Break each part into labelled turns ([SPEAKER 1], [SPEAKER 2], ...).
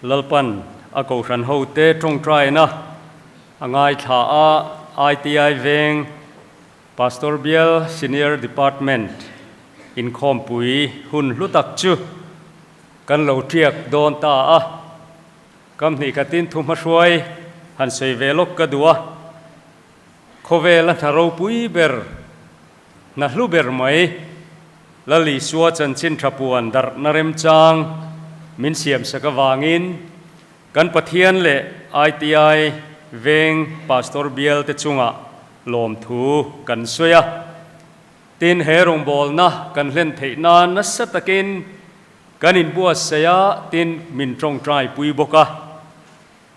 [SPEAKER 1] Lalpan a kohhran hote tawngtaina a ngaithla a, ITI Veng Pastor Bial Senior Department inkhawmpui hun hlu tak chu kan lo tiak dawn ta a. Kam hnih khatin thu hmahruai han sawi ve lawk ka duh a, khawvel a hna ropui ber, hna hlu ber mai, Lal Isua chanchin tha puan darhna remchang min siamsak avangin kan Pathian leh ITI Veng Pastor Bial te chungah lawmthu kan sawi a. Tin, he rawngbawlna kan hlen theih nan nasa takin kan inbuatsaih a, tin min tawngtai pui bawk a.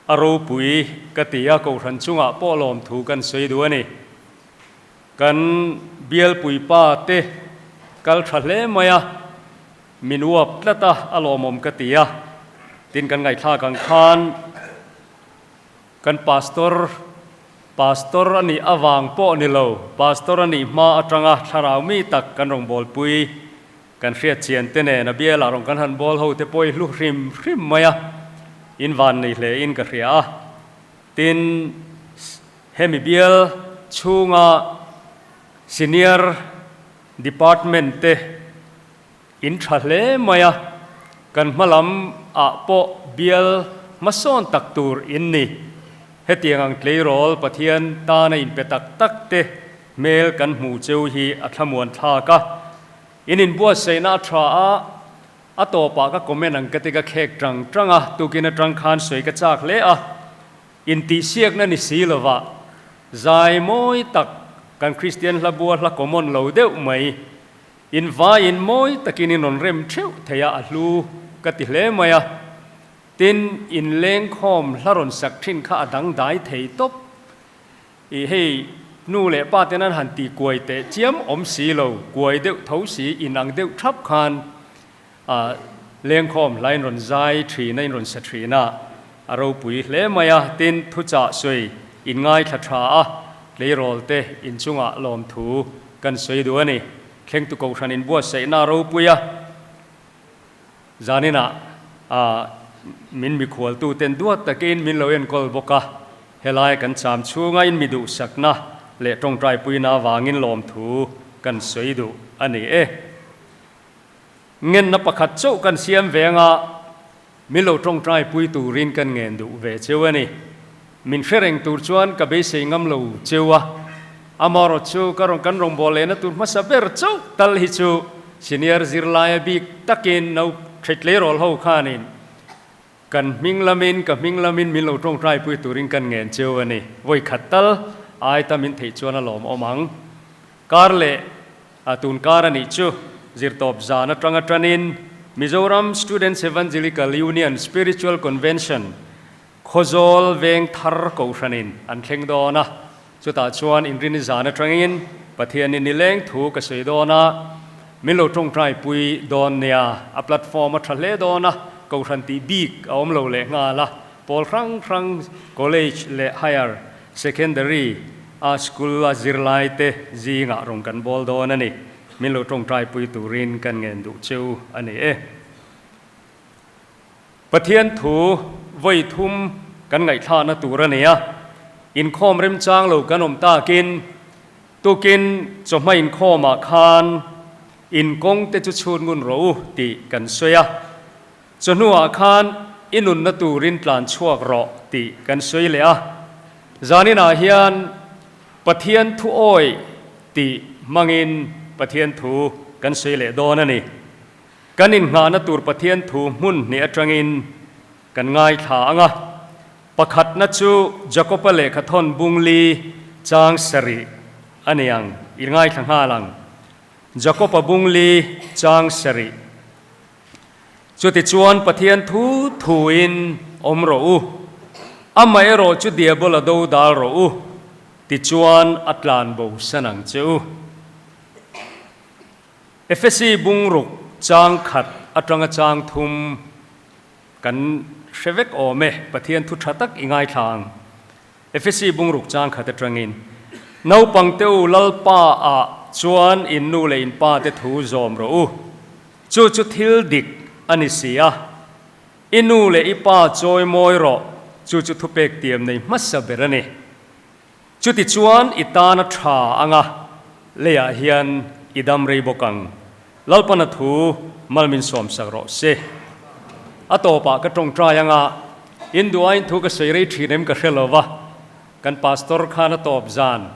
[SPEAKER 1] A ropui ka ti a, Kohhran chungah pawh lawmthu kan sawi duh a ni. Kan bialpui pa te kal tha hle mai a, min uap tlat a, a lawmawm ka ti a. Tin, kan ngaihthlak ang khan kan pastor, pastor a nih avang pawh ni lo, pastor a nih hma atanga thlarau mi tak kan rawngbawlpui kan hriat chian te nen a bialah rawn kan han bawl ho te pawh i hlu hrim hrim mai a, in van nei hle in ka hria a. Tin, hemi bial chhunga Senior Department te in tha hle mai a, kan hma lam ah pawh bial hmasawn tak tur in ni. Hetiang ang tleirawl Pathian tana inpe tak tak te hmel kan hmu cheu hi a thlamuan thlak a, in inbuatsaihna a tha a, A tawpah ka comment ang ka ti ka khek tang tang a, tukin atang khan sawi ka chak hle a, intihsiakna ni si lova zai mawi tak kan Kristian hla bua hla common lo deuh mai, in vaiin mawi takin in rawn rem theuh thei a, a hlu ka ti hle mai a, tin in lengkhawm hla rawn sak thin kha a dangdai thei tawp. Ih hei, nu leh pa ten an han ti kuai teh chiam awm si lo, kuai deuh tho si, inang deuh thap khan ah lengkhawm hla in rawn zai thin a, in rawn sa thin a, a ropui hle mai a, tin thuchah sawi in ngaithla tha a, tleirawl te inchungah lawmthu kan sawi duh a ni. Thlengtu Kohhran inbuatsaihna a ropui a. Zaninah min mikhualtuten duat takin min lo enkawl bawk a, helai kan cham chhunga in mi duhsakna leh tawngtaipuina avangin lawmthu kan sawi duh a ni e. Ngenna pakhat chauh kan siam ve anga min lo tawngtaipui turin kan ngen duh ve cheu a ni. Min hre reng tur chuan ka beisei ngam lo cheu a, amaherawh chu ka rawn kan rawngbâwl lehna tur hmasa ber chauh tal hi chu senior zirlaia bik takin no ṭheitleirawl ho khanin kan hming lamin ka hming lamin min lo ṭawngṭaipui turin kan ngen cheu a ni. Vawi khat tal ai ta min theih chuan a lawmawm ang. Kar leh a tun kar a nih chu zirtawp zan aṭanga ṭanin Mizoram Students Evangelical Union Spiritual Convention Khawzawl veng thar kohhranin an thleng dawn a, chutah chuan inrini zan atangin Pathianin nileng thu ka sawi dawn a, min lo tawngtaipui dawn nia, a platform a tha hle dawn a, kohhran tih bik a awm lo leh nghal a, pawl hrang hrang college leh higher secondary a school a zirlai te zingah rawn kan bawl dawn a ni, min lo tawngtaipui turin kan ngen duh cheu a ni e. Pathian thu vawi thum kan ngaihthlakna tur a ni a, inkhawm remchang lo kan awm takin tukin chawhma inkhawmah khan inkawng te chu chhut ngun rawh u tih kan sawi a, chawhnuah khan i nunna turin tlan chhuak rawh tih kan sawi leh a, zaninah hian Pathian thu awi tih hmangin Pathian thu kan sawi leh dawn a ni. Kan inngahna tur Pathian thu hmun hnih atangin kan ngaithla ang a. Pakhatna chu Jakoba lehkhathawn bungli chang sarih a ni ang, i ngaithla nghal ang. Jakoba bungli chang sarih. Chutichuan Pathian thu thuin awm rawh u, amaherawh chu Diabola do dal rawh u, tichuan a tlan bo san ang che u. Efesi bungruk chang khat atanga chang thum kan hre vek awm e, Pathian thu tha tak i ngaithla ang. Efesi bungruk chang khat atangin, Naupang te u Lalpa ah chuan in nu leh in pa te thu zawm rawh u, chu chu thil dik a ni si a. I nu leh i pa chawi mawi rawh, chu chu thupek tiam nei hmasa ber a ni. Chutichuan i tana tha anga leiah hian i dam rei bawk ang. Lalpana thu mal min sawmsak rawh se. A tawpah ka tawngtai anga in duhaiin thu ka sawi rei thin em ka hre lo va, kan pastor khan a tawp zan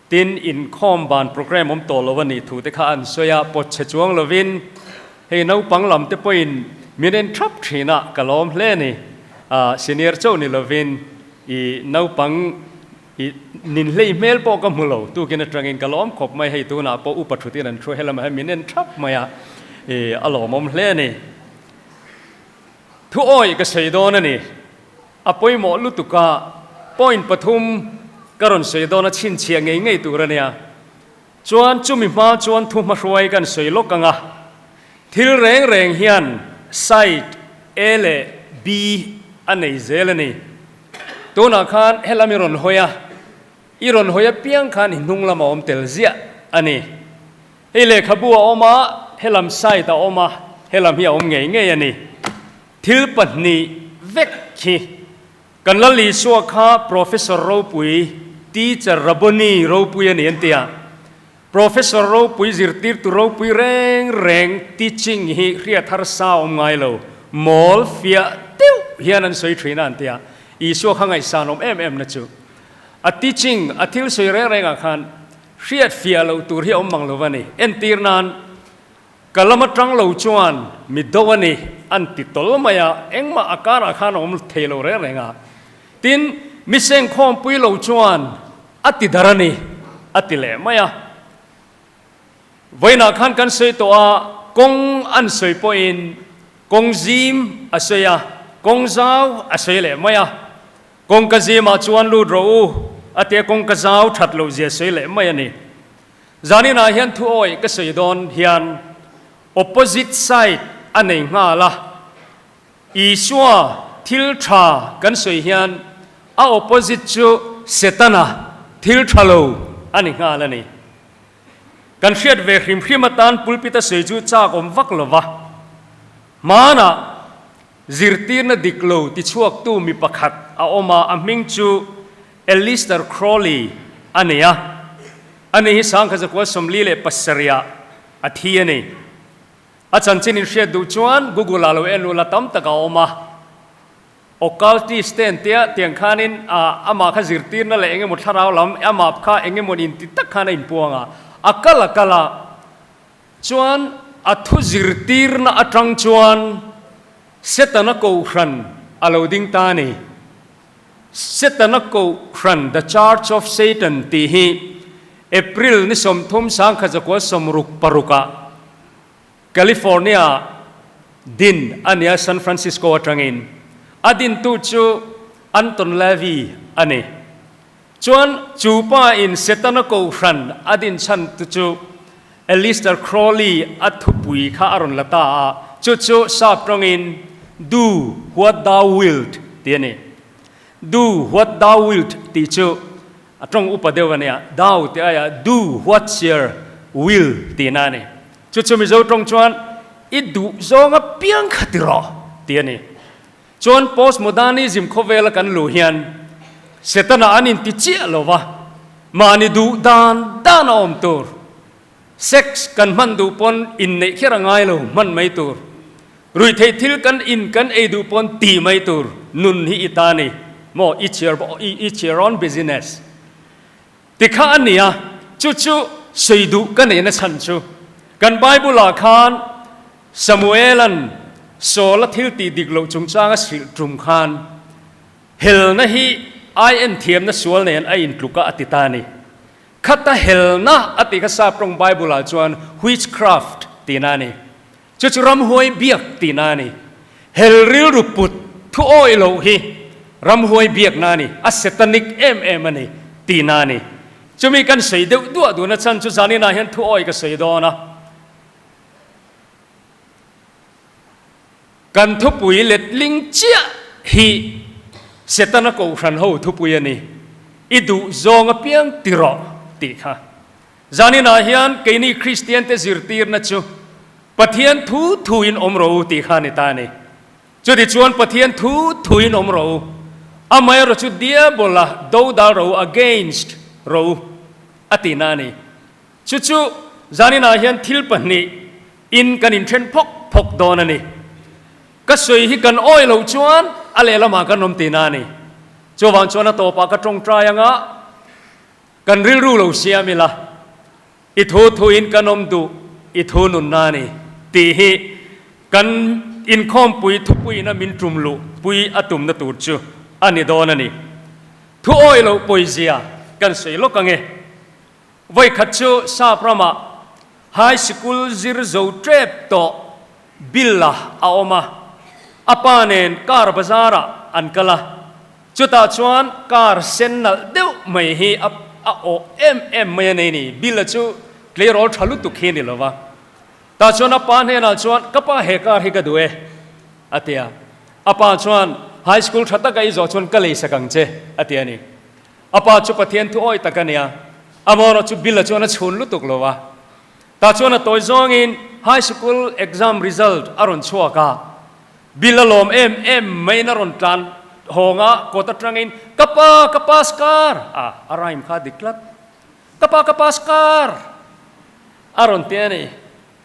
[SPEAKER 1] tin inkhawm ban programme awm tawh lo a nih thu te kha an sawi a, pawt chhe chuang lovin hei naupang lam te pawhin min en thap thin a, ka lawm hle a ni. Senior chauh ni lovin I naupang i nin hlei hmel pawh ka hmu lo, tukin atangin ka lawm khawp mai, hei tunah pawh upa thutin an thu helamah hian min en thap mai a, i a lawmawm hle a ni. Thu awi ka sawi dawn a ni, a pawimawh lutuk a, point pathum ka rawn sawi dawn a chhinchhiah ngei ngei tur a nia. Chuan chumi hma chuan thu hmahruai kan sawi lawk ang a, thil reng reng hian side A leh B a nei zel a ni. Tunah khan helam i rawn hawi a, i rawn hawi apiang khan i hnung lam a awm tel ziah a ni. Hei lehkhabu a awm a, helam side a awm a, helam hi a awm ngei ngei a ni. Thil pahnih vek hi Kan Lal Isua kha Professor ropui, Teacher Rabboni ropui a ni an ti a. Professor ropui zirtirtu ropui reng reng teaching hi hriat harsa a awm ngai lo, mawl fiah deuh hian an sawi thin a an ti a. Isua kha ngaihsan awm em em na chu a teaching, a thil sawi reng rengah khan hriat fiah loh tur hi a awm mang lo va ni. Entir nan Ka lam atang lo chuan mi do a ni an ti tawl mai a, engmah a karah khan a awm thei lo reng reng a. Tin, mi sengkhawmpui lo chuan a ti dar a ni a ti leh mai a. Vawiinah khan kan sawi tawh a, kawng an sawi pawhin kawng zim a sawi a, kawng zau a sawi leh mai a. Kawngka zimah chuan lut rawh u a tia kawngka zau that loh zia sawi leh mai a ni. Zaninah hian thu awih ka sawi dawn hian opposite side a nei nghal a, Isua thil tha kan sawi hian a opposite chu Setana thil tha lo a ni nghal a ni. Kan hriat ve hrim hrim atan pulpit a sawi chu chak awm vak lo va, hmanah zirtirna dik lo tichhuaktu mi pakhat a awm a, a hming chu Aleister Crowley a nei a, ani hi Sangkhazakual 47 ah a thi a ni. A chanchin in hriat duh chuan Google ah lo en ula tam tak a awm a. Occultist te an tia, tiang khanin amah kha zirtirna leh engemaw thlarau lam amah kha engemaw inti tak khan a inpuang a, a kal a kal a chuan a thu zirtirna atang chuan Setana kohhran a lo ding ta a ni. Setana Kohhran, The Church of Satan, tih hi April ni 30 1966 ah California ah din a ni a, San Francisco atangin. A dintu chu Anton LaVey a ni. Chuan chu pa in Setana Kohhran a din chhan tu chu Aleister Crowley a thupui kha a rawn la ta a, chu chu sap tawngin Do what thou wilt tih a ni. Do what thou wilt tih chu a tawng upa deuh a nia, thou tih aiah do what's your will tihna a ni. Chu chu Mizo tawng chuan i duh zawng apiang kha ti rawh tih a ni. Chuan postmodernism khawvela kan luh hian Setana an inti chiah lo va, mahni duh dan dan a awm tur. Sex kan hman duh pawn inneih kher a ngai lo, hman mai tur. Ruihtheih thil kan in kan ei duh pawn ti mai tur. Nun hi i ta ni maw, it's your, it's your own business. Ti kha a ni a, chu chu sawi duh ka neihna chhan chu kan Bible-ah khan Samuel-a'n Saul-a thil tih dik loh chungchang a hrilh tum khan helna hi ai en thiamna sual nen a intluk a a ti ta a ni. Khata helna a tih kha sap tawng Bible-ah chuan witchcraft tihna a ni. Chu chu ramhuai biak tihna a ni. Hel rilru put thu awih loh hi ramhuai biakna a ni, a satanic em em a ni tihna a ni. Chumi kan sawi deuh duah duhna chhan chu zaninah hian thu awih ka sawi dawn a. Kan thupui letling chiah hi Setana kohhran ho thupui a ni, I duh zawng apiang ti rawh tih kha. Zaninah hian keini Kristiante zirtirna chu Pathian thu thuin awm rawh u tih kha a ni ta a ni. Chutichuan Pathian thu thuin awm rawh u, amaherawhchu Diabola dodal rawh u, against rawh u, a tihna a ni. Chu chu zaninah hian thil pahnih in kan inthen phawk phawk dawn a ni. Ka sawi hi kan awih loh chuan a lehlamah kan awm tihna a ni. Chuvang chuan a tawpah ka tawngtai anga kan rilru lo siam ila, I thu thuin kan awm duh, i thu nunna a ni tih hi kan inkhawmpui thupuiin a min tum luh pui a tumna tur chu a ni dawn a ni. Thu awih loh pawizia kan sawi lawk ange. Vawikhat chu Sap ramah High Sikul zir zo tep tawh Bill-a a awm a, a pa nen car bazar-ah an kal a, chutah chuan car sen nalh deuh mai hi a a awh em em mai a nei ni. Bill-a chu tleirawl tha lutuk hi a ni lo va, tah chuan a pa hnenah chuan, Ka pa he car hi ka duh e, a ti a. A pa chuan, High School tha taka i zawh chuan ka leisak ang che, a ti a ni. A pa chu Pathian thu awi tak a nia, amaherawh chu Bill-a chuan a chhun lutuk lo a. Tah chuan a tawi zawngin High School exam result a rawn chhuak a, Bill a lawm em em maiin a rawn tlan hawng a, kawt atangin, Ka pa, ka pass kar! A, a rhyme kha a dik tlat. Ka pa, ka pass kar! A rawn ti a ni.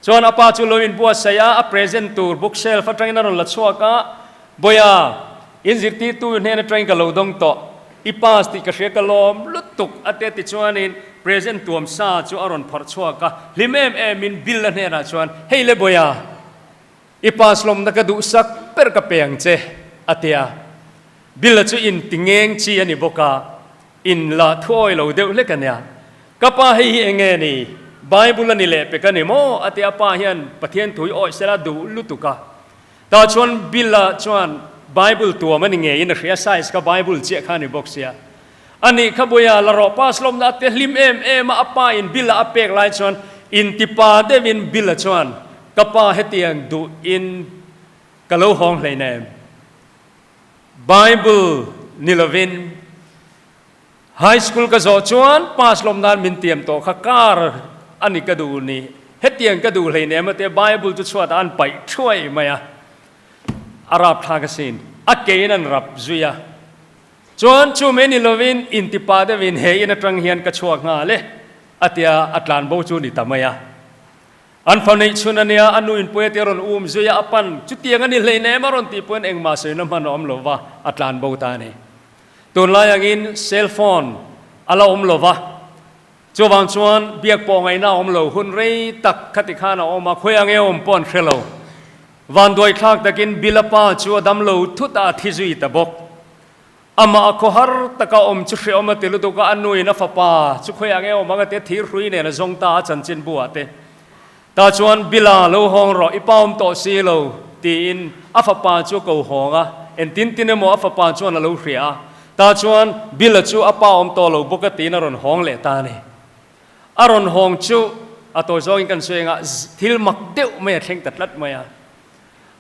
[SPEAKER 1] Chuan a pa chu lo inbuatsaih a, a present tur bookshelf atangin a rawn la chhuak a, Bawiha, in zirtirtu hnen atangin ka lo dawng tawh, i pass tih ka hria ka lawm lutuk a te tichuanin present tuam sa chu a rawn phawrh chhuak a, hlim em emin Bill a hnenah chuan, Hei le Bawiha, i pass lawmna ka duhsak ber ka pe ang che a ti a. Bill a chu inti ngeng chi a ni bawk a, In la thuawi lo deuh hlek a nia. Ka pa hei hi enge ni? Bible a ni leh pek a ni maw? A ti a, pa hian Pathian thu hi awih sela duh lutuk a. Tah chuan Bill-a chuan Bible tuam a ni ngeiin a hria, size kha Bible chiah kha a ni bawk sia. A nih kha buia la rawh pass lawmna a te hlim em em a, a pa in Bill-a a pek lai chuan intipa deuhin Bill-a chuan, Ka pa hetiang duh in ka lo hawng hleinem. Bible ni lovin High School ka zawh chuan pass lawm nan min tiam tawh kha car a ni ka duh ni hetiang ka duh hleinem a tia Bible chu chhuatah an paih thuai mai a, a rapthlak asin a kein an rap zui a chuan chu mai ni lovin intipa deuhin he in atang hian ka chhuak nghal e a tia a tlanbo chu ni ta mai a. An fa neih chhun a nia, a nu in puia te a rawn um zui a, a pan chutiang a ni hleinem a rawn tih pawhin engmah sawina hman a awm lo va, a tlan bo ta a ni. Tunlai angin cell phone a la awm lo va, chuvang chuan biak pawh ngaihna a awm lo, hun rei tak khati khan a awm a, khawi ang e awm pawh an hre lo. Vanduai thlak takin Bill-a pa chu a dam lo thut a, a thi zui ta bawk. Amah a khawhar taka awm chu hrehawm a ti lutuk a, a nuin a fapa chu khawiah nge awm ang a ti a, thir hrui nen a zawng ta a chanchin buah te. Tah chuan Bila lo hawng rawh, i pa awm tawh si lo, tiin a fapa chu a ko hawng a, entin tin emaw a fapa chuan a lo hria a. Tah chuan Bila chu a pa awm tawh lo bawk a tiin a rawn hawng leh ta a ni. A rawn hawng chu a tawi zawngin kan sawi anga thil mak deuh mai a thleng ta tlat mai a.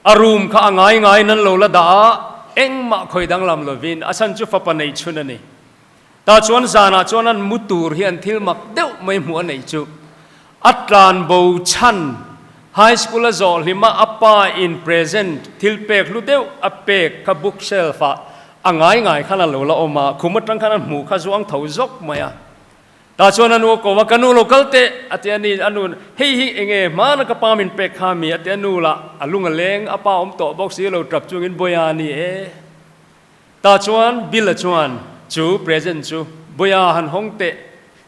[SPEAKER 1] A room kha a ngai ngaiin an lo la dah a, engmah khawi danglam lovin a chhan chu fapa nei chhun a ni. Tah chuan zanah chuan an mu tur hi an thil mak deuh mai hmuh a neih chu. A tlan bo chhan High School a zawh hlima a pa in present thil pek hlu deuh a pek kha book shelf ah a ngai ngai khan a lo la awm a, khum atang khan a hmuh kha zuang tho zawk mai a. Tah chuan a nu a ko a, Ka nu lo kal teh, a ti a ni. A nu, Hei hi enge hmana ka pa min pek kha mi? a ti a. Nu lah a lung a leng, a pa awm tawh bawk si lo, tap chungin Bawia a ni e. Tah chuan Bill-a chuan chu present chu Bawia han hawng teh,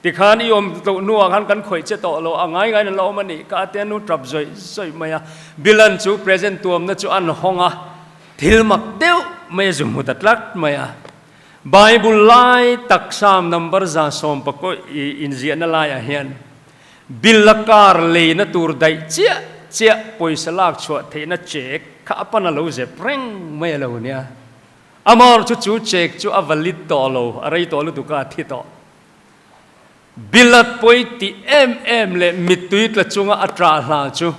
[SPEAKER 1] tikhan i awm tloh hnuah khan kan khawih che tawh lo, a ngai ngaiin an la awm a nih kha, a ti a. Nu tap zawih zawih mai a. Bill-a'n chu present tuamna chu an hawng a, thil mak deuh mai a zu hmu ta tlat mai a. Bible lai tak Psalm number 119 i inziahna laiah hian bill a car leina tur daih chiah chiah pawisa lak chhuah theihna check kha a pan a lo zep reng mai a lo nia. Amah chu chu check chu a valid tawh lo, a rei tawh lutuk a, a thi tawh. Bill a pawi tih em em leh mittui tla chunga a ṭah hla chu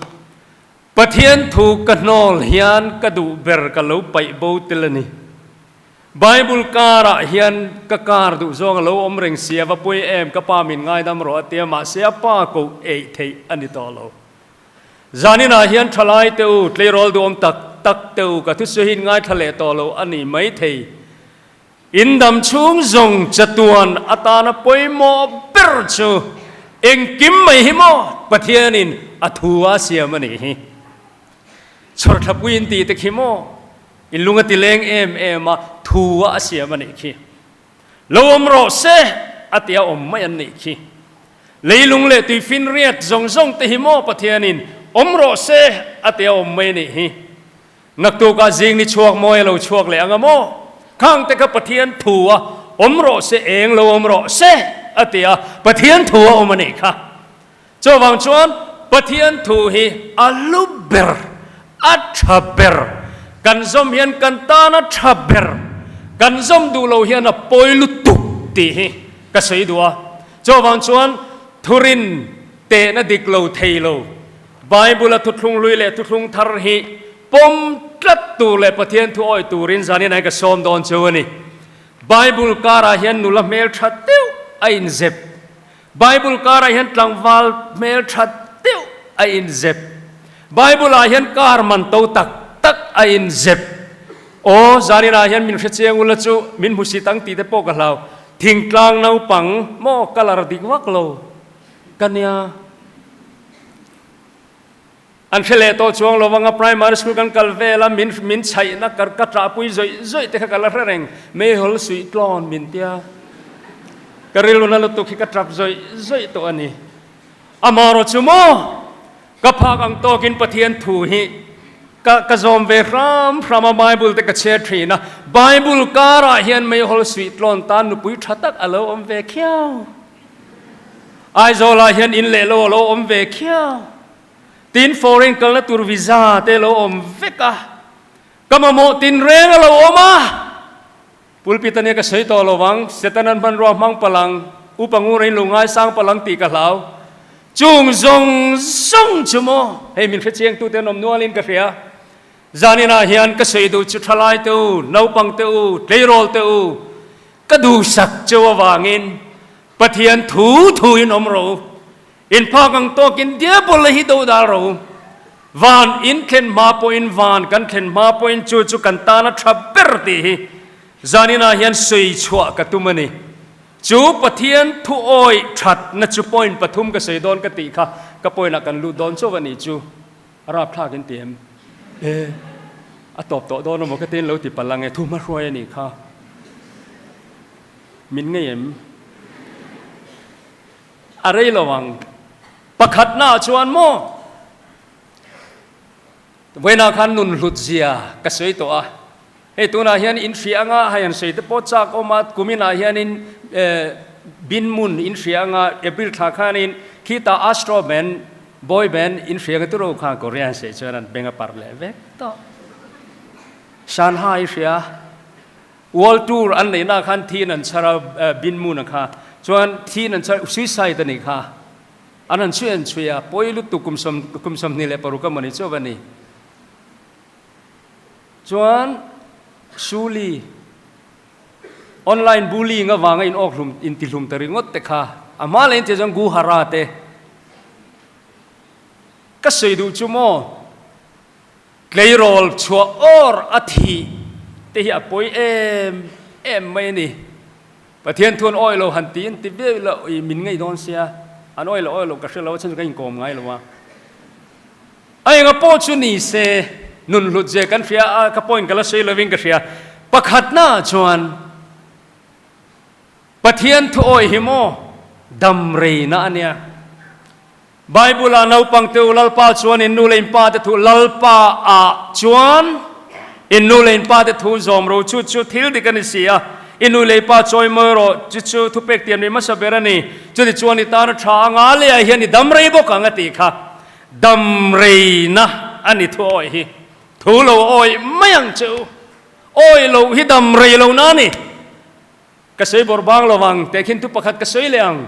[SPEAKER 1] Pathian thu ka hnawl hian ka duh ber ka lo paih bo tel a ni. Bible karah hian ka kar duh zawng a lo awm reng si a, va pawi em, ka pa min ngaidam rawh a ti a, mahse a pa koh eih theih a ni tawh lo. Zaninah hian thalai te u, tleirawl duhawm tak. tak te u ka thusawihin ngaithla leh tawh lo a ni maithei. In dam chhung zawng chatuan atana pawimawh ber chu engkim mai hi maw Pathianin a thu a siam a nih hi. Chhawrthlapui in tih te khi maw in lung a ti leng em em a, thu a a siam a nih khi. Lo awm rawh se a ti a awm mai an nih khi. Leilung leh tuifinriat zawng zawng te hi maw Pathianin awm rawh se a ti a awm mai a nih hi. Naktukah zing ni chhuak mawi a lo chhuak leh ang a maw? Khang te kha Pathian thu a awm rawh se eng lo awm rawh se a ti a, Pathian thu a awm a nih kha. Chuvang chuan Pathian thu hi a hlu ber, a tha ber, kan zawm hian kan tan a tha ber, kan zawm duh lo hian a pawi lutuk tih hi ka sawi duh a. Chuvang chuan thurin tehna dik lo thei lo, Bible-a thuthlung hlui leh thuthlung thar hi pawm tlat tur leh Pathian thu awih turin zanin ah hian ka sawm dawn chu a ni. Bible karah hian nula hmeltha deuh a inzep. Bible karah hian tlangval hmeltha deuh a inzep. Bible-ah hian kar man to tak tak a inzep. Aw, zaninah hian min hrechiang ula chu min hmusit ang tih te pawh ka hlau. Thingtlang naupang maw colour dik vak lo ka nia. An hre leh tawh chuang lo vang a, primary school kan kal vel a, min min chhaihna ka ka ṭahpui zawih zawih te kha ka la hre reng, meihawl suih tlawn min tia ka rilruna lutuk hi ka ṭap zawih zawih tawh a ni. Amaherawh chu maw ka phak ang tawkin Pathian thu hi ka ka zawm ve hram hram a, Bible te ka chhiar ṭhin a, Bible karah hian meihawl suih tlawn tan nupui ṭha tak a lo awm ve khiau. Aizawlah hian in leh lo a lo awm ve khiau. Tin foreign kalna tur visa te lo awm vek a, ka mamawh tinreng a lo awm a. Pulpit ania ka sawi tawh lo vang, Setanan hmanrua hmang palang, upa ngur in lo ngaisang palang tih ka hlau. Chung zawng zawng chu maw, hei min hrechiang tute an awm nualin ka hria. Zaninah hian ka sawi duh chu thalai te u, naupang te u, tleirawl te u, ka duhsak cheu avangin Pathian thu thu in awm ro, in phak ang tawkin diabol hi do dal ro. Van in thlen hma pawhin van kan thlen hma pawhin chu chu kan tan a tha ber tih hi zaninah hian sawi chhuah ka tum a ni. Chu Pathian thu awih thatna chu point pathum ka sawi dawn ka tih kha ka point ah kan lut dawn chauh a ni chu a rapthlak in ti em? E, a tawp tawh dawn emaw ka tiin lo ti palh ang e, thu hmahruai a nih kha. Min ngei em? A rei lo ang. Pakhatnaah chuan maw? Vawiinah khan nun hlut zia ka sawi tawh a. Hei tunah hian in hria anga hei an sawi te pawh chak awm a, kuminah hianin Bin Mun in hria anga April thla khanin khitah Astro Band, Boy Band in hria anga turo khan Korean sawi chuan an beng a parh leh vek tawh. Shanghai hria. World Tour an neihna khan thin an chhar a, Bin Moon-a kha chuan thin an chhar, suicide a nih kha. An han chhui an chhui a, pawi lutuk kum sawm kum 26 a mawni chauh a ni. Chuan Shuli online bullying avanga in awk hlum in ti hlum ta ringawt te kha a hma leh in tia chuan Gu Hara te ka sawi duh chu maw Tleirawl chhuah awr a thih te hi a pawi em em mai a ni. Pathian thu an awih lo han ti an ti viau ila ui min ngei dawn sia, an awih lo awih lo ka hre lo a chhan chu ka inkawm ngai lo a. A enga pawh chu ni se nun hlut zia kan hria a, ka point ka la sawi lovin ka hria. Pakhatnaah chuan Pathian thu awih hi maw dam reina a nia. Bible ah naupang te u Lalpa chuan in nu leh in pa te thu Lalpa ah chuan in nu leh in pa te thu zawm ro chu chu thil dik a ni si a, i nu leh i pa chawi mawi rawh chu chu thupek tiam ni hmasa ber a ni, chuti chuan i tan a tha anga leh ah hian i dam rei bawk ang a tih kha dam reina a ni thu awih hi thu lo awih mai ang che u, awih loh hi dam rei lo na a ni. Ka sawi bawrh bang lo vang, tehkhin thu pakhat ka sawi leh ang.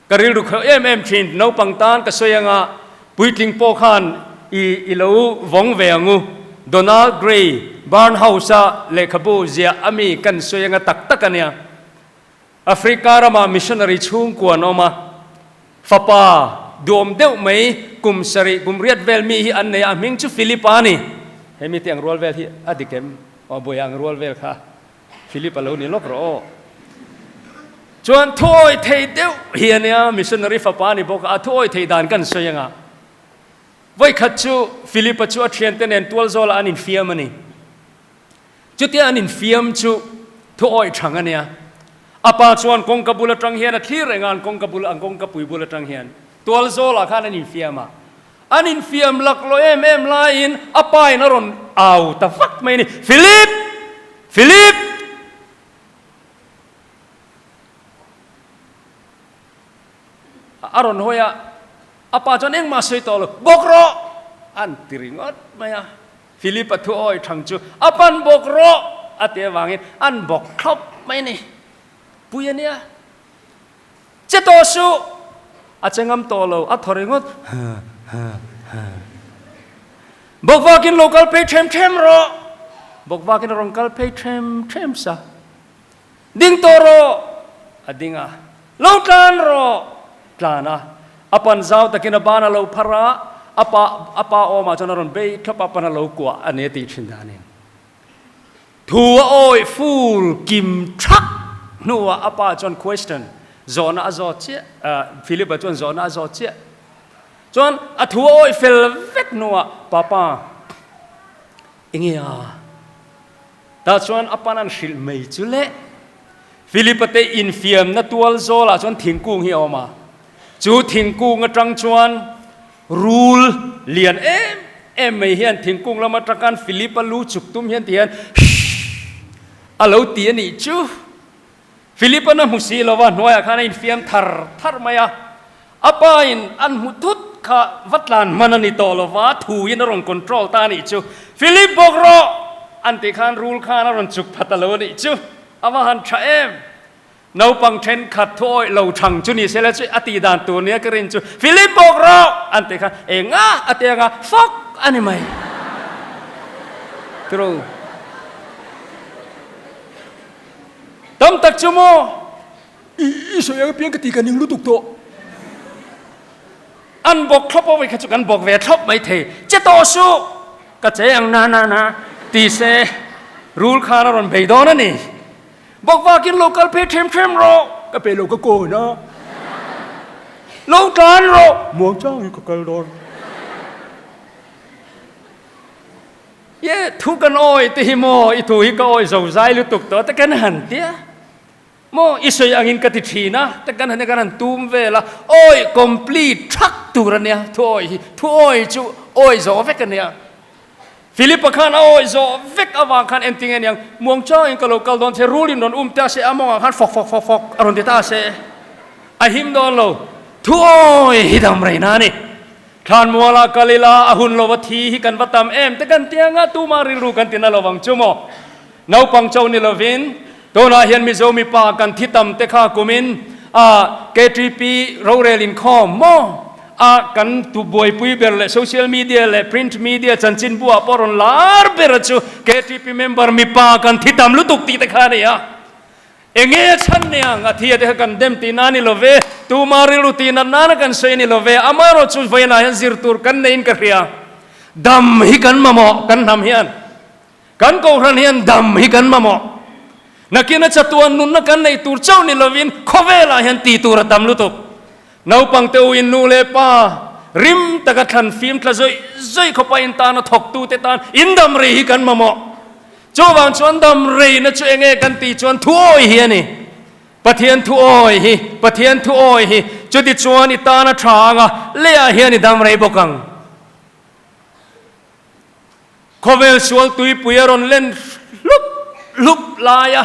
[SPEAKER 1] Ka rilru kheuh em em thin, naupang tan ka sawi anga puitling pawh khan i i lo vawng ve ang u. Donald Gray, Barnhouse-a lehkhabu ziah a mi kan sawi anga tak tak a nia. Africa ramah missionary chhungkua an awm a, fapa duhawm deuh mai kum sarih kum riat vel mi hi an nei a, a hming chu Philip-a a ni. He mite ang rual vel hi a dik em? Aw buai ang rual vel kha Philip a lo ni lawk rawh aw. Chuan thuawi thei deuh hi a nia, missionary fapa a ni bawk a, a thuawi thei dan kan sawi anga. Vawikhat chu Philip-a chu a thiante nen tual zawlah an infiam a ni. Chutia an infiam chu thuawi thang a nia. A pa chuan kawngka bul atang hian a thlir reng a, an kawngka bul, an kawngka pui bul atang hian tual zawlah khan an infiam a. An infiam laklawh em em laiin a pa in a rawn au ta vak mai a ni, Philip! Philip! A rawn hawi a, a pa chuan engmah sawi tawh lo, Bawk rawh! An ti ringawt mai a. Philip a thu awi thang chu a pan bawk rawh! A ti avangin an bawk thlawp mai a ni. Pui a nia. Che tawh suh! A che ngam tawh lo, a thaw ringawt, Ha, ha, ha. Bawkvakin lo kal phei ṭhem ṭhem rawh! Bawkvakin a rawn kal phei ṭhem ṭhem sa. Ding tawh rawh! A ding a. Lo tlan rawh! Tlan a. A pan zau takin a ban a lo phar a, a pa, a pa awmah chuan a rawn bei thlawp a, a pan a lo kuah a ni a tih ṭhin danin. Thu a awih ful kim thak hnuah a pa chuan question zawhna a zawt chiah, Philip-a chuan zawhna a zawt chiah. Chuan a thu a awih fel vek hnuah, Papa, enge a? Tah chuan a pan an hrilh mai chu le. Philip-a te infiamna tual zawlah chuan thingkung hi a awm a. Chu thingkung atang chuan Rul lian em em mai hian thingkung lam atang khan Philip-a lu chuk tum hian ti hian shhh a lo ti a nih chu. Philip-a'n a hmu si lo va, hnuaiah khan a infiam thar thar mai a. A pa in an hmu thut kha va tlan hman a ni tawh lo va, thu in a rawn control ta a nih chu. Philip bawk rawh! an tih khan rul khan a rawn chuk pha ta lo a nih chu. A va han tha em! Naupang thenkhat thu awih lo thang chu ni sela chu a tih dan tur nia ka rin chu Philip bawk rawh an tih kha enga a ti anga fawk a ni mai. Tiro. Tam tak chu maw
[SPEAKER 2] I sawi ang apiang ka ti ka ning lutuk tawh.
[SPEAKER 1] An bawk thlawp awih kha chu kan bawk ve thlawp mai thei. Che tawh suh! Ka che ang na na na ti se rul khan a rawn bei dawn a ni. Bawk vakin lo kal phei ṭhem ṭhem rawh.
[SPEAKER 2] Ka pe lo ka kawn a.
[SPEAKER 1] Lo tlan rawh.
[SPEAKER 2] Muang changin ka kal dawn.
[SPEAKER 1] Ye, thu kan awi te hi maw, i thu hi ka awi zo zai lutuk tawh te kan han tia. Maw, i sawi angin ka ti ṭhin a, te kan han kan han tum vel a, awi complete ṭhak tur a nia, thu awi hi, thu awi chu awi zawh vek a nia. Philip-a khan a awih zawh vek avang khan enting a niang, Muang changin ka lo kal dawn che, rul in rawn um ta se, a mawngah khan fawk fawk fawk fawk a rawn ti ta se, a him dawn lo. Thu awi hi dam rei na a ni. Thlanmualah kal ila, a hun lova thi hi kan va tam em te kan ti anga, tumah rilru kan ti na lovang chu maw? Naupang cho ni lovin, tunah hian Mizo mipa kan thi tam te kha kumin a KTP rorel inkhawm maw? A kan tu buaipui ber leh social media leh print media chanchin buah pawh rawn lar ber chu KTP member mipa kan thi tam lutuk tih te kha a ni a. Enge a chhan niang? A thi a te kha kan dem tih na a ni lo ve, tuma rilru tih nat nana kan sawi a ni lo ve, amaherawh chu vawiinah hian zir tur kan neiin ka hria. Dam hi kan mamawh kan hnam hian. Kan Kohhran hian dam hi kan mamawh. Nakina chatuan nunna kan neih tur chauh ni lovin khawvelah hian tih tur a tam lutuk. Naupang te uin nu leh pa rim taka thlan fim tla zawih zawih khawpa in tana thawktute tan in dam rei hi kan mamawh. Chuvang chuan dam reina chu enge kan tih chuan thuawi hi a ni. Pathian thuawi hi, Pathian thuawi hi chuti chuan i tana tha anga leiah hian i dam rei bawk ang. Khawvel sual tuipui a rawn len hlup hlup lai a,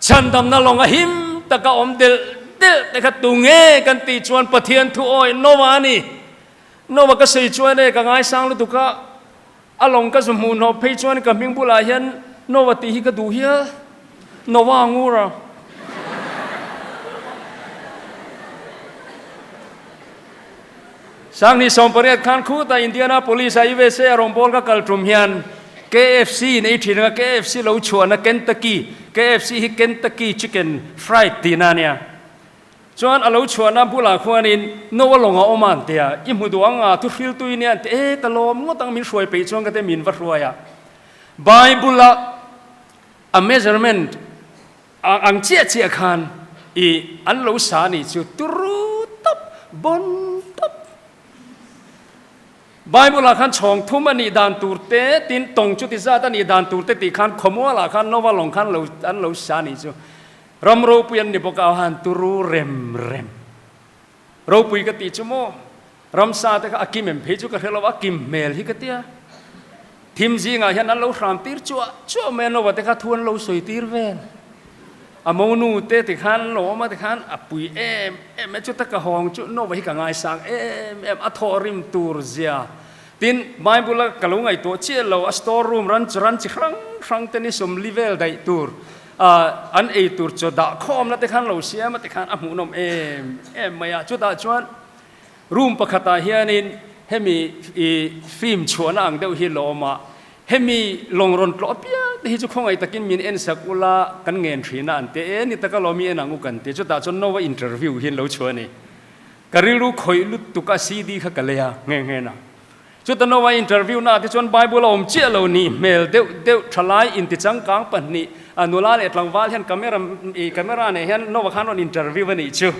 [SPEAKER 1] chhandamna lawng a him taka awm delh delh te kha tu nge kan tih chuan Pathian thu awi Noah a ni. Noah ka sawi chuan e ka ngaisang lutuk a, a lawng ka zu hmuh hnawh phei chuan ka hming bulah hian Noah tih hi ka duh hial. Noah Ngura. Sanghnih 18 khan khutah Indianapolis a USA a rawngbâwl ka kal ṭum hian KFC in ei ṭhin anga KFC lo chhuahna Kentucky, KFC hi Kentucky Chicken Fried tihna a nia. Chuan a lo chhuahna bulah khuanin Noa lawng a awm a an ti a, I hmu duh ang a, thu hriltu i nia an ti, E, ka lawm ngawt ang min hruai peih chuan ka ti min va hruai a. Bible-a a measurement ang chiah chiah khan i an lo sa a nih chu turu tawp, bon tawp. Bible-ah khan chhawng thum a nih dan tur te, tin tawng chuti zat a nih dan tur te tih khan khawmualah khan Nova lawng khan lo an lo sa a nih chu. Ram ropui an ni bawk a, han turu rem rem. Ropui ka tih chu maw? Ramsa te kha a kim em phei chu ka hre lo a, kim hmel hi ka tia. Thim zingah hian an lo hram tir chuah chuah mai a, Nova te kha thu an lo sawi tir vel. A monu te ti khan an lo awm a tikhan a pui em em e, chuta ka hawng chu Nova hi ka ngaisang em em, a thawhrim tur zia. Tin, Bible a ka lo ngaihtuah chiah lo, a store room ran chu ran chi hrang hrang te ni sawmli vel daih tur an ei tur chaw dah khawmna te khan lo siam a tikhan a hmuhnawm em em mai a. Chutah chuan room pakhatah hianin hemi i film chhuahna ang deuh hi lo awm a, hemi lawng rawn tlawh apiang te hi chu khawngaih takin min en sak ula kan ngen thin a an ti e, ni taka lawm i en ang u kan ti. Chutah chuan Noah interview hi an lo chhuah a ni. Ka rilru khawih lutuk a CD kha ka lei a nghe nghe na. Chuta Noah interview na te chuan Bible a awm chiah lo nih hmel deuh deuh thalai inti changkang pahnih a nula leh tlangval hian camera i camera nei hian Noah khan rawn interview a nih chu.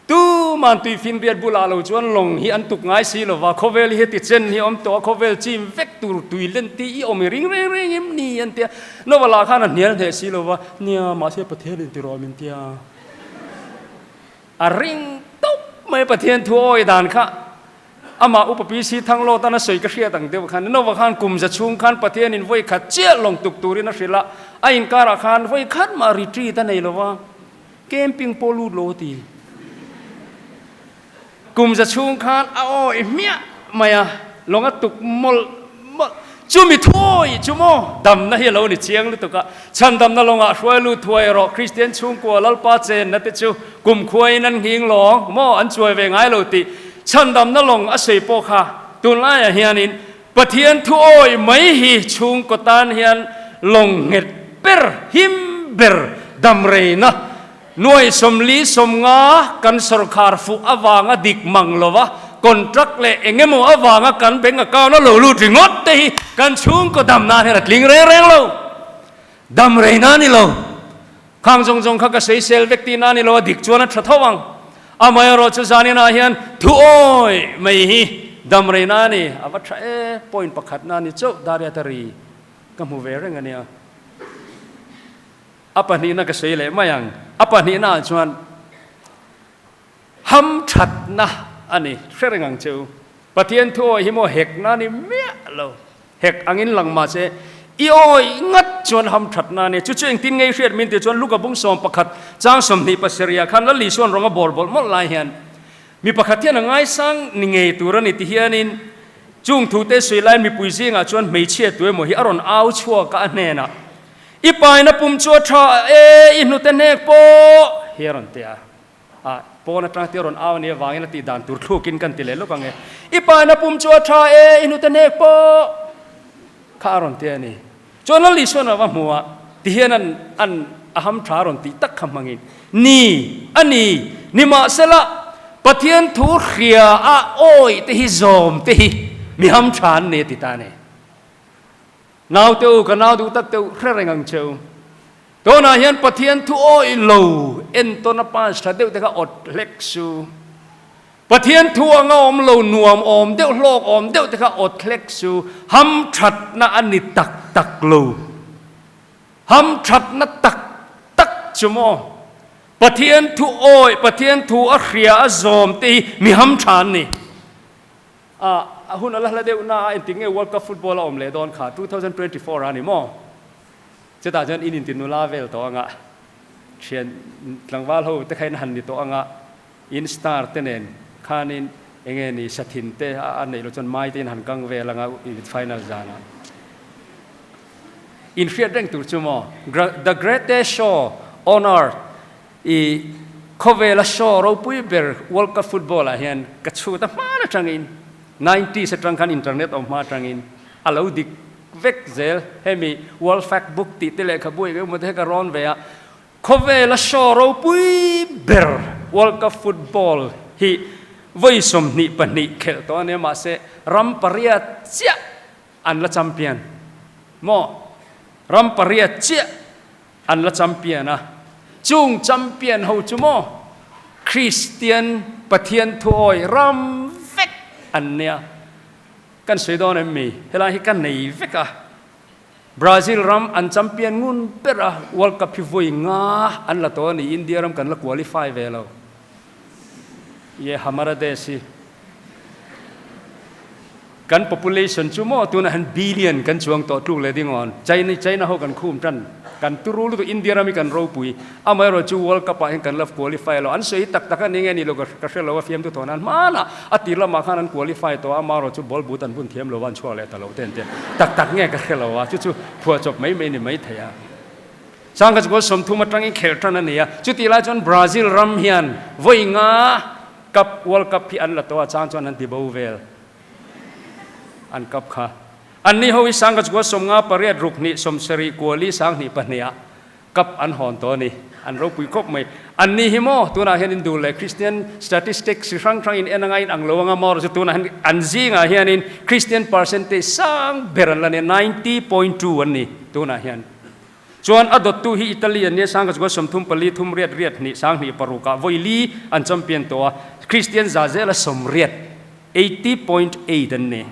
[SPEAKER 1] Tuman tuifin riat bulah lo chuan lawng hi an tuk ngai si lova, khawvel hi heti chen hi awm tawh a, khawvel chim vek tur tui len tih i awm i ring reng reng em ni an tia. Noah lah khan a hnial hneh si lova, nia mahse Pathian in ti rawh min tia. A ring tawp mai Pathian thu awi dan kha amah Upa PC Thanglawt an a sawi ka hriat ang deuh khan Nova khan kum za chhung khan Pathian in vawi khat chiah lawng tuk turin a hrilh a, a inkarah khan vawi khat mah retreat a nei lo va, camping pawh lut lo a ti. Kum za chhung khan a awi hmiah mai a, lawng a tuk mawlh mawlh. Chumi thuawi chu maw damna hi a lo ni chiang lutuk a, chhandamna lawngah hruai lut thuai erawh Kristian chhungkua Lalpa chenna te chu kumkhuain an nghing lawng maw an chuai ve ngai lo tih chhandamna lawng a sawi pawh kha tunlaiah hianin Pathian thuawi mai hi chhungkaw tan hian lawng nghet ber him ber damreina Nuai 45 kan sorkar fuh avanga dik mang lova contract leh eng emaw avanga kan bank account a lo lut ringawt te hi kan chhungkaw dam nan hian a tling reng reng lo. Dam rei na ni lo. Khang zawng zawng kha ka sawisel vek tih na ni lo a dik chuan a tha tho ang. Amaherawh chu zanin ah hian thu awi mai hi dam rei na ni. A va tha e, point pakhat na ni chauh Dariata ri ka hmu ve reng a nia. A pahnihna ka sawi leh mai ang. A pahnihna ah chuan hamthatna a ni. Hre reng ang che u. Pathian thu awi hi maw hekna a ni miah lo. Hek angin lang mah se i awi ngat chuan hamthatna a ni. Chu chu engtin ngei hriat min tih chuan Luka bung 11 chang 27 ah khan Lal Isuan rawng a bawr bawlh mawlh lai hian mi pakhat hian a ngaisang ni ngei tur a ni ti hianin chung thute sawi laiin mipui zingah chuan hmeichhia tu emaw hi a rawn au chhuak a a hnenah I paina pum chu a tha e, i hnute hnek pawh hi a rawn ti a. A pawn atanga te rawn au a nih avangin a tih dan tur thlukin kan ti leh lawk ang e. I paina pum chu a tha e, i hnute hnek pawh kha a rawn ti a ni. Chuan Lal Isuan a va hmu a, tihian an an a ham tha a rawn tih tak kha hmangin, Ni, a ni, nimahsela Pathian thu hria a awih te hi zawm te hi mi ham tha an ni a ti ta a ni. Nau te u, ka nau duh tak te u, hre reng ang che u. Tunah hian Pathian thu awih lo entawn a pass tha deuh te kha awt hlek su. Pathian thu anga awm lo nuam awm deuh hlawk awm deuh te kha awt hlek su. Ham thatna a ni tak tak lo. Ham thatna tak tak chu maw? Pathian thu awih, Pathian thu a hria a zawm te hi mi ham tha an ni. A hun a la hla deuh na a, engtik nge World Cup football a awm leh dawn kha 2024 a ni maw? Chutah chuan in inti nula vel tawh anga, thian tlangval ho te kha in han ni tawh anga, in star te nen khanin enge ni sathin te a neih loh chuan mai te in han kang vel anga final zanah. In hriat reng tur chu maw? The greatest show on earth I khawvela show ropui ber World Cup football ah hian ka chhut a hman atangin nineties atang khan internet awm hma atangin a lo dik vek zel. Hemi World Fact Book tih te lehkhabu eng emaw te hi ka rawn ve a, khawvela show ropui ber. World Cup football hi vawi 22 khelh tawh a nia mahse ram pariat chiah an la champion maw? Ram pariat chiah an la champion a, chung champion ho chu maw Kristian Pathian thuawi ram vek an nia. Kan sawi dawn em mi? Helai hi ka nei vek a. Brazil ram an champion ngun ber a, World Cup hi vawi nga an la tawh a ni, India ram kan la qualify ve lo. Ye hamara desh hi. Kan population chu maw tunah hian billion kan chuang tawh tluk leh ding awn. China China ho kan khum tan. Kan turu lutuk India ram hi kan ropui. Amaherawh chu World Cup ah hian kan la qualify lo. An sawi tak tak a ni nge ni lo ka ka hre lo a fiamtu thawn an hmanah a tir lamah khan an qualify tawh a amaherawh chu ball but an bun thiam lo a an chhuak leh ta lo te an tia. Tak tak nge ka hre lo a chu chu phuahchawp mai mai ni mai thei a. Sangha chu goal 30 atangin khelh tan a ni a. Chutih lai chuan Brazil ram hian vawi nga Cup, World Cup hi an la tawh a, chang chuan an ti bo vel. An cup kha. An ni ho hi sangha chukua 58 62 70 22 ah cup an hawn tawh a ni. An ropui khawp mai. An ni hi maw tunah hian in duh leh Christian statistics chi hrang hrang in en anga in ang lo anga maw chu tunah hian an zingah hianin Christian percentage sang ber an la nia 90.2 an ni tunah hian. Chuan a dawttu hi Italy an nia, sangha chunga 34 thum riat riat hnih sang hnih paruk ah vawi li an champion tawh a, Christian za zela 80, 80.8 an ni.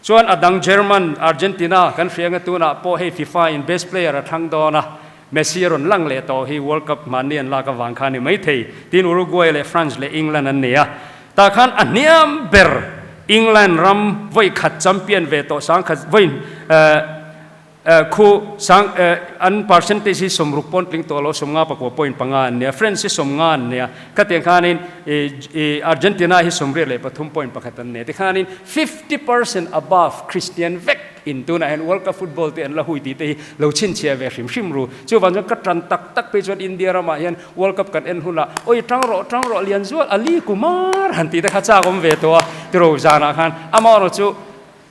[SPEAKER 1] Chuan a dang German, Argentina kan hria anga tunah pawh hei FIFA in best player a thlang dawn a, Messi a rawn lang leh tawh hi World Cup hmanni an lak avang kha a ni maithei. Tin Uruguay leh France leh England an ni a, tah khan a hniam ber England ram vawi khat champion ve tawh sangkhat vawi Khu sang an percentage hi 60 pawn tling tawh lo, 59 point panga an nia, France hi 50 an nia, khatiang khanin Argentina hi 83 point pakhat an nia, tikhanin 50% above Christian vek in tunah hian World Cup football te an la hui tih te hi lo chhinchhiah ve hrim hrim ru. Chuvang chuan ka tan tak tak phei chuan India ramah hian World Cup kan en hunah oi tang rawh tang rawh lian zual Ali Kumar han tih te kha chak awm ve tawh a tiraw zanah khan amaherawh chu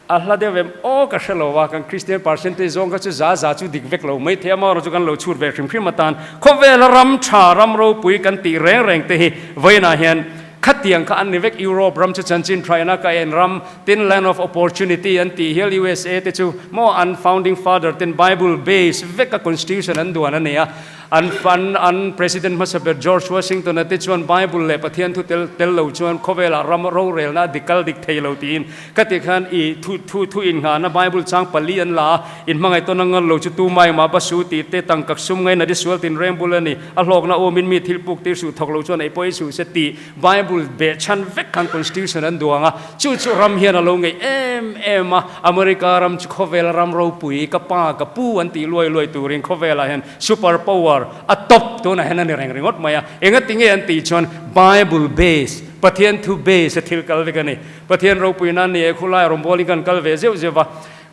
[SPEAKER 1] A hla deuh em? Aw ka hre lo a, kan Kristian percentage zawng kha chu za za chu dik vek lo mai thei a, amaherawh chu kan lo chhut ve hrim hrim atan khawvela ram tha, ram ropui kan tih reng reng te hi vawiinah hian khatiang kha an ni vek. Europe ram chu chanchin thaina ka en ram tin land of opportunity an tih hial USA te chu maw an founding father ten Bible base veka constitution an duan a ni a, An fan, an President hmasa ber George Washington-a te chuan Bible leh Pathian thu tel tel lo chuan khawvelah ram rorelna a dik kal dik thei lo tiin ka ti khan i thu thu thu innghahna Bible chang pali an la a, in hmangaih tawn a ngal lo chu tu mai mah basu tih te tangkak sum ngaina di sual tin reng bul a ni, a hlawkna awmin mi thil puk tir suh thawk lo chuan ei pawh ei suh se tih Bible beh chhan vek khan Constitution an duang a, chu chu ram hian a lo ngeih em em a, America ram chu khawvel ram ropui ka pa ka pu an tih luai luai turin khawvelah hian Super power a top tunah hian a ni reng ringawt mai a, engati nge an tih chuan Bible base, Pathian thu base a thil kal vek a ni. Pathian ropui nan ni e khulai rawngbawlin kan kal ve zeuh zeuh va,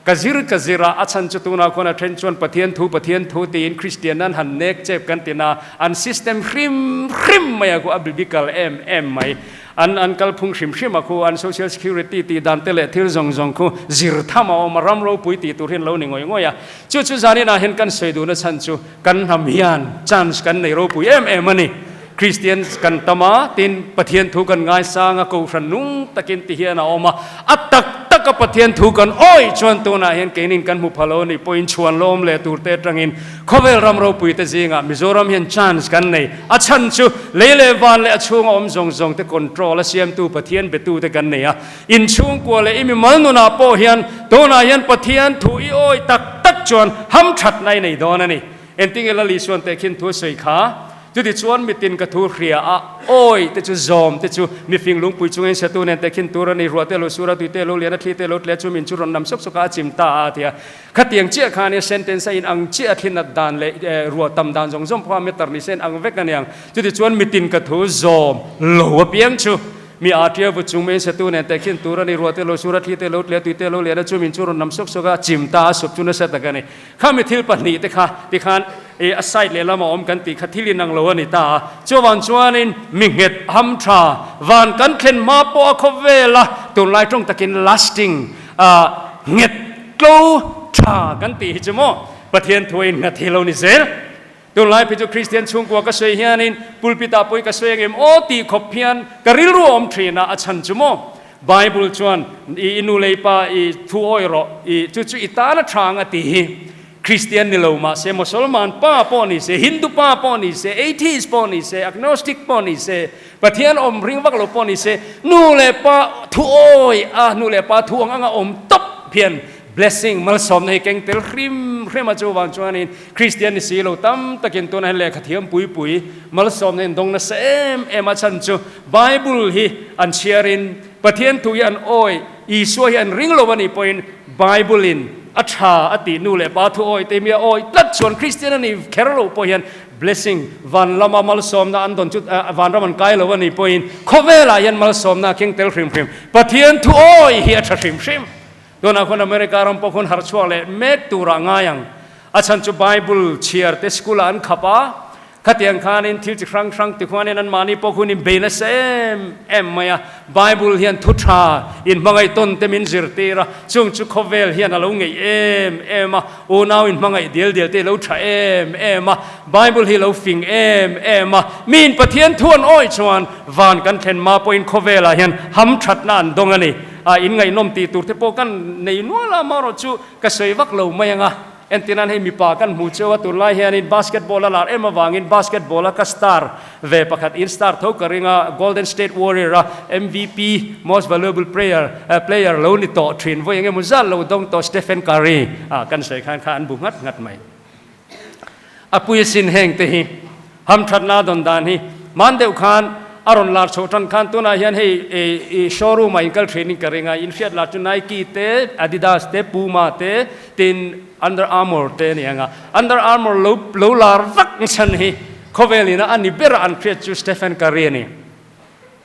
[SPEAKER 1] ka zir ka zir a, a chhan chu tunah khuan a then chuan Pathian thu Pathian thu tiin Kristian an han nek chep kan ti na, an system hrim hrim mai a khu a biblical em em mai. An an kalphung hrim hrim a khu, an social security tih dan te leh thil zawng zawng khu zir tham a awm a, ram ropui tih tur hian lo ni ngawih ngawih a. Chu chu zaninah hian kan sawi duhna chhan chu kan hnam hian chance kan nei ropui em em a ni. Kristian kan tam a, tin Pathian thu kan ngaisang a, Kohhran nung takin ti hian a awm a, a tak taka Pathian thu kan awih chuan tunah hian keinin kan hmu pha lo a nih pawhin chhuan lawm leh tur te atangin khawvel ram ropui te zingah Mizoram hian chance kan nei. A chhan chu lei leh van leh a chhunga awm zawng zawng te control a siamtu Pathian betu te kan nei a. In chhungkua leh i mimal nunah pawh hian tunah hian Pathian thu i awi tak tak chuan hamthatna i nei dawn a ni. Engtinge Lal Isuan tehkhin thu a sawi kha? Chutichuan mitin ka thu hria a, awi te chu zawm te chu mifing lungpui chungin satu nen tehkhin tur a ni, ruah te lo sur a, tui te lo lian a, thli te lo tle a, chu min chu rawn nam sawk sawk a, a chim ta a, a ti a. Khatiang chiah khan i sentence a inang chiah a thlinat dan leh ruah tam dan zawng zawng pawh a meter ni se inang vek a niang. Chutichuan mitin ka thu zawm lo apiang chu Mi a tia vu chung mai satu nen tehkhin tur a ni, ruah te lo sur a, thli te lo tle a, tui te lo lian a, chu min chu rawn nam sawk sawk a, chim ta a, sawp chu nasa tak a ni. Kha mi thil pahnih te kha tikhan i a side lehlam a awm kan tih kha thil inang lo a ni ta a, chuvang chuanin mi nghet ham tha van kan thlen hma pawh a khawvel a, tunlai tawng takin lasting a nghet tlo tha kan tih hi chu maw Pathian thu a innghat hi lo ni zel. Tunlai phei chu Kristian chhungkua ka sawi hianin pulpit ah pawh ka sawi angem aw tih khawp hian ka rilru a awm thin a, a chhan chu maw Bible chuan i i nu lei pa i thu awi rawh i chu chu i tan a tha ang a ti hi. Kristian ni lo mahse Mosolman pa pawh ni se, Hindu pa pawh ni se, Atheist pawh ni se, Agnostic pawh ni se, Pathian awm ring vak lo pawh ni se, nu leh pa thu awi a, nu leh pa thu ang anga awm tawp hian blessing, malsawmna hi keng tel hrim hrim a, chuvang chuanin Kristian ni si lo tam takin tunah hian lehkha thiam pui pui malsawmna in dawng nasa em em a, chhan chu Bible hi an chhiarin Pathian thu hi an awi, Isua hi an ring lo a nih pawhin Bible in a tha a tih nu leh pa thu awi te mi a awi tlat chuan Kristian a nih kher lo pawh hian Blessing, van lama malsawmna an dawn chu vanram an kai lo a nih pawhin khawvelah hian malsawmna a keng tel hrim hrim. Pathian thu awi hi a tha hrim hrim. Tunah khuan America ram pawh khuan harh chhuak leh mek turah ngai ang. A chhan chu Bible chhiar te school ah an khap a, Khatiang khanin thil chi hrang hrang ti khuanin anmahni pawh hun inbei nasa em em mai a. Bible hian thu tha inhmangaih tawn te min zirtir a, chung chu khawvel hian a lo ngeih em em a, unau inhmangaih dial dial te lo tha em em a, Bible hi lo fing em em a, miin Pathian thu an awih chuan van kan thlen hma pawhin khawvelah hian hamthatna an dawng a ni. A inngaihnawm tih tur te pawh kan nei nual a, amaherawhchu ka sawi vak lo mai ang a. Entirnan hei mipa kan hmu cheu a, tunlai hianin basketball a lar em avangin basketball a ka star ve pakhat in star tho ka ring a, Golden State Warrior a MVP, Most Valuable Player, player lo ni tawh thin vawi engemaw zat lo dawng tawh Stephen Curry ah kan sawi khan kha an bu nghat nghat mai. A pui asin heng te hi Hamthatna dawn dan hi hman deuh khan a rawn lar chhoh tan khan tunah hian hei i showroom ah inkal thin in ka ring a, in hriat lah chu Nike te, Adidas te, Puma te tin Under Armour te a ni ang a. Under Armour lo lo lar vak chhan hi khawvel ina a ni ber a an hriat chu Stephen Curry a ni.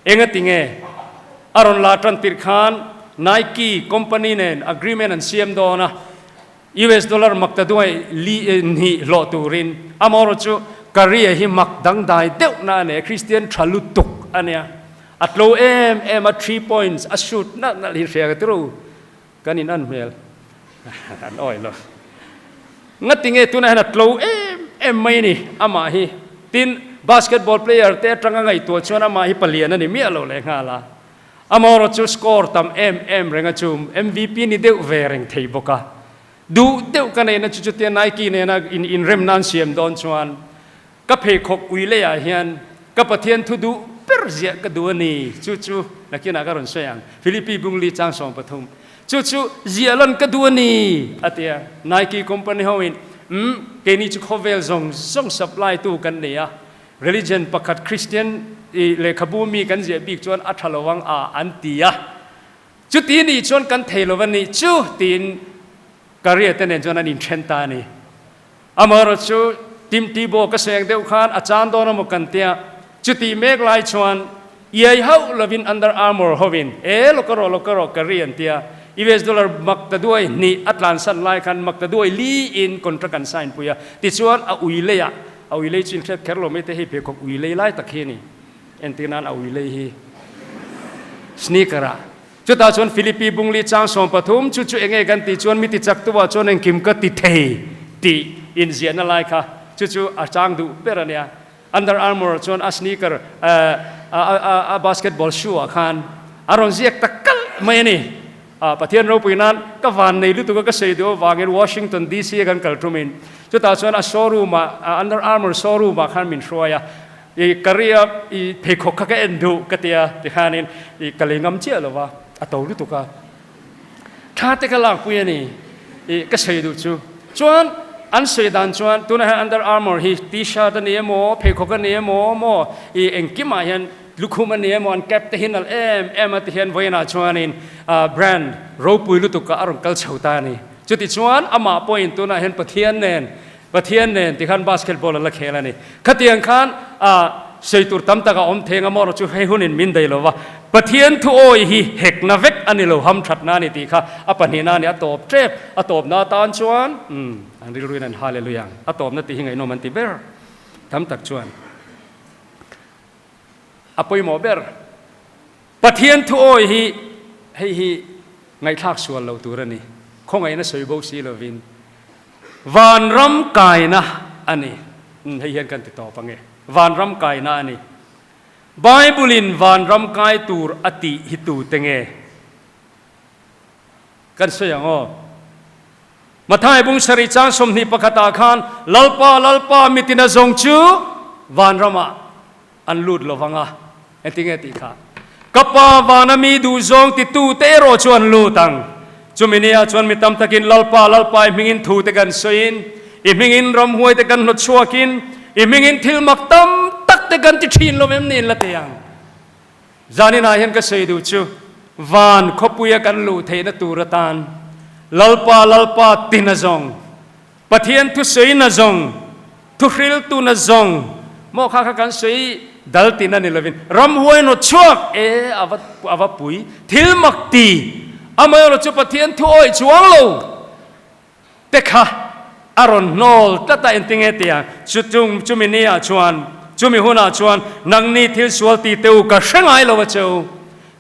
[SPEAKER 1] Engati nge a rawn lar tan tirh khan Nike company nen agreement an siam dawn a, US dollar mak ta duai li hnih hlawh turin amaherawh chu career hi mak dangdai deuh na a nei a, Christian tha lutuk a nia, a tlo em em a, 3 points a shoot nalh nalh hi hria ka ti ro, kan in an hmel an awi lo. Ngati nge tunah hian a tlo em em mai ni amah hi, tin basketball player te atanga ngaihtuah chuan amah hi palian a ni miah lo lehnghal a. Amaherawh chu score tam em em reng a chu MVP ni deuh ve reng thei bawk a. Duh deuh ka neihna chu chutia Nike nena in inremna an siam dawn chuan ka pheikhawk ui leiah hian ka Pathian thu duh ber ziah ka duh a ni. Chu chu nakinah ka rawn sawi ang. Philippi Bungli chang 13. Chu chu ziah lan ka duh a ni a ti a. Nike company hoin umm keini chu khawvel zawng zawng supply tu kan nei a. Religion pakhat Christian i lehkhabu mi kan ziah bik chuan a tha lo ang a an ti a, chuti nih chuan kan thei lo a nih chu tiin career te nen chuan an inthen ta a ni. Amaherawh chu Tim Tebow ka seng deuh khan a chan dawn emaw kan tia, chuti mek lai chuan iai hauh lovin Under Armour hovin e lo ka rawh lo ka rawh career an tia, US dollar mak ta duai hnih a tlansan lai khan mak ta duai li in contract an sign pui a, tichuan a ui leiah A ui lei chu inhriat kher lo mai te hei pheikhawk ui lei lai tak hi a ni. Entir nan a ui lei hi sneaker ah. Chutah chuan Philippi bungli chang 13 chu chu enge kan tih chuan mi ti chak tu ah chuan engkim ka ti thei tih inziahna lai kha chu chu a chang duh ber a nia. Under Armour chuan a sneaker a basketball shoe ah khan a rawn ziak ta kalh mai a ni. Pathian ropui nan ka van nei lutuk a ka sawi duh avangin Washington DC a kan kal tumin chutah chuan a showroom ah Under Armour showroom ah khan min hruai a, i career i pheikhawk kha ka en duh ka tia tikhanin i ka lei ngam chiah lova a to lutuk a, tha te ka lakpui a ni i ka sawi duh chu. Chuan an sawi dan chuan tunah hian Under Armour hi t-shirt a ni emaw pheikhawk a ni emaw maw i engkimah hian Lukhum a ni emaw an cap te hi nalh em em a ti hian vawiinah chuanin brand ropui lutuk ah a rawn kal chho ta a ni. Chuti chuan amah pawhin tunah hian Pathian nen Pathian nen tikhan basketball a la khel a ni. Khatiang khan sawi tur tam tak a awm theng a maw erawh chu hei hunin min daih lo va, Pathian thu awi hi hekna vek a ni lo, hamthatna a ni tih kha a pahnihna a ni. A tawp tep, a tawpna atan chuan an rilruin an hallelujah ang. A tawpna tih hi ngaihnawm an ti ber tam tak chuan. A pawimawh ber. Pathian thu awi hi hei hi ngaihthlak sual lo tur a ni. Khawngaihna sawi bo si lovin vanram kaina a ni. Umm hei hian kan ti tawp ange. Vanram kaina a ni. Bible in vanram kai tur a tih hi tute nge? Kan sawi ang aw. Matthai bung sarih chang 21 ah khan Lalpa, Lalpa mitin a zawng chu vanramah an lut lo vang a. Engtinge tih kha? Ka Pa vana mi duhzawng titute erawh chu an lut ang. Chumi nia chuan mi tam takin Lalpa, Lalpa i hmingin thute kan sawiin, i hmingin ramhuaite kan hnawt chhuakin, i hmingin thil mak tam takte kan ti thin lo em niin la ti ang. Zaninah hian ka sawi duh chu van khawpuia kan luh theihna tur atan Lalpa, Lalpa tina zawng, Pathian thusawi na zawng, thuhriltu na zawng, maw kha kha kan sawi dal tina ni lovin ramhuai nawt chhuak e ava ava pui thil mak ti amaherawh chu Pathian thu awih chuang lo te kha a rawn hnawl tlat a engtinge tia chu chung chumi ni ah chuan chumi hunah chuan nangni thil sual ti te u ka hre ngai lo a cheu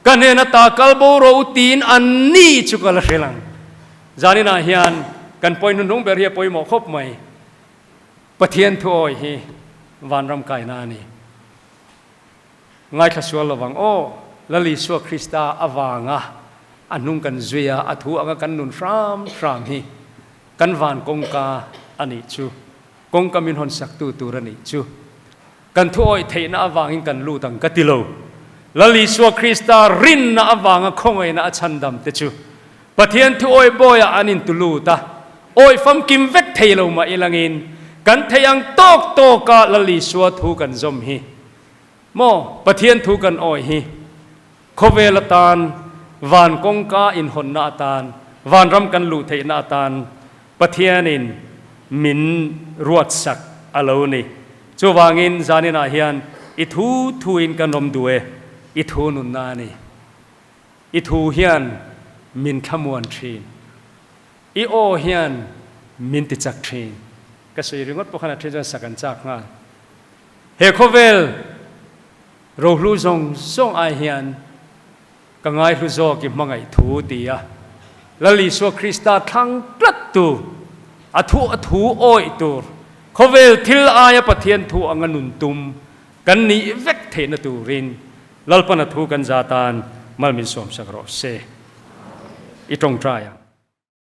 [SPEAKER 1] ka hnena ta kal bo rawh u tiin an ni chu ka la hre lang. Zaninah hian kan pawi hnuhnung ber hi a pawimawh khawp mai. Pathian thuawi hi vanram kaina a ni. Ngaithla sual lovang aw, Lal Isua Krista avanga a hnung kan zui a, a thu anga kan nun hram hram hi kan van kawngka a nih chu. Kawngka min hawn saktu tur a nih chu. Kan thuawi theihna avangin kan lut ang ka ti lo. Lal Isua Krista rinna avanga khawngaihna a chhandam te chu Pathian thu awih bawiah an intu lut a, awih famkim vek thei lo mah ilangin kan thei ang tawk tawka Lal Isua thu kan zawm hi maw Pathian thu kan awih hi khawvel atan van kawngka inhawnna atan vanram kan luh theihna atan Pathianin min ruatsak a lo ni. Chuvangin zaninah hian i thu thuin kan awm duh e, i thu nunna a ni. I thu hian min thlamuan thin. I aw hian min ti chak thin. Ka sawi ringawt pawh khan a then chuan sak an chak nghal. He khawvel rohlu zawng zawng ai hian ka ngaihlu zawk i hmangaih thu ti a Lal Isua Krista thlang tlat tu, a thu a thu awih tur, khawvel thil aia Pathian thu anga nun tum kan nih vek theihna turin Lalpana thu kan za tan mal min sawmsak rawh se. I tawngtai ang.